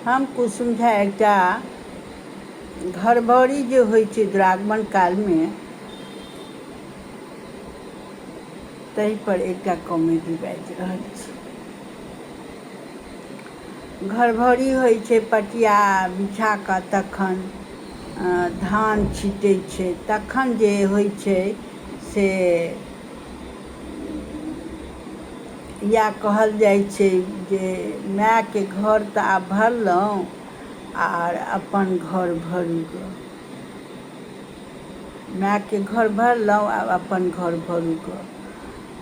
हम कुसुम झा एकटा घरभरी जे होइ छै दुरागमन कालमे ताहिपर एकटा कॉमेडी बाजि रहल छी। घरभरी होइ छै पटिया बिछा कऽ तखन धान छीटै छै तखन जे होइ छै से इएह कहल जाइ छै जे मायके घर तऽ आब भरलहुँ आर अपन घर भरू गऽ। मायके घर भरलहुँ आब अपन घर भरू गऽ।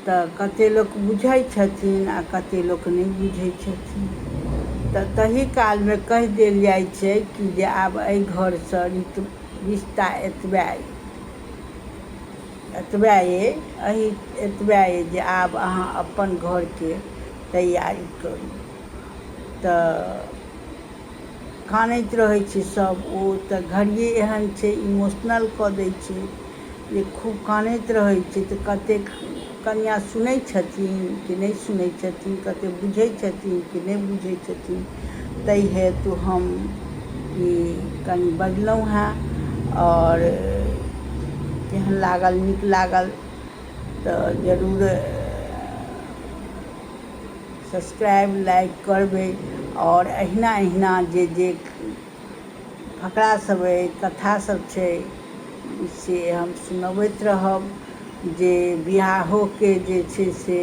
तऽ कतेक लोक बुझै छथिन आ कतेक लोक नहि बुझै छथिन। तऽ ताहि कालमे कहि देल जाइ छै कि जे आब एहि घरसँ रिश्ता एतबे अइ। एतबे अइ एहि एतबे अइ जे आब अहाँ अपन घरके तैयारी करू। तऽ कानैत रहै छै सभ, ओ तऽ घड़िए एहन छै, इमोशनल कऽ दै छै जे खूब कानैत रहै छै। तऽ कतेक कनिआँ सुनै छथिन कि नहि सुनै छथिन, कतेक बुझै छथिन कि नहि बुझै छथिन, ताहि हेतु हम ई कनि बजलहुँ हेँ। आओर केहन लागल, नीक लागल तऽ जरूर सब्सक्राइब लाइक करबै। आओर अहिना अहिना जे जे फकरा सब अइ, कथा सब छै, से हम सुनबैत रहब। जे बियाहोके जे छै से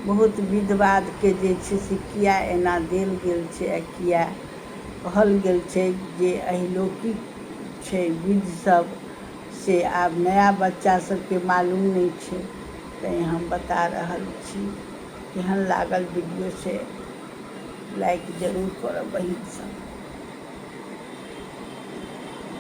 बहुत विध बाधके जे छै से किया एना देल गेल छै आ किया कहल गेल छै जे अहिलौकिक छै विध सब, से आब नया बच्चा सबके मालूम नहि छै, तैँ हम बता रहल छी। केहन लागल वीडियो से लाइक जरूर करब बहिन सब।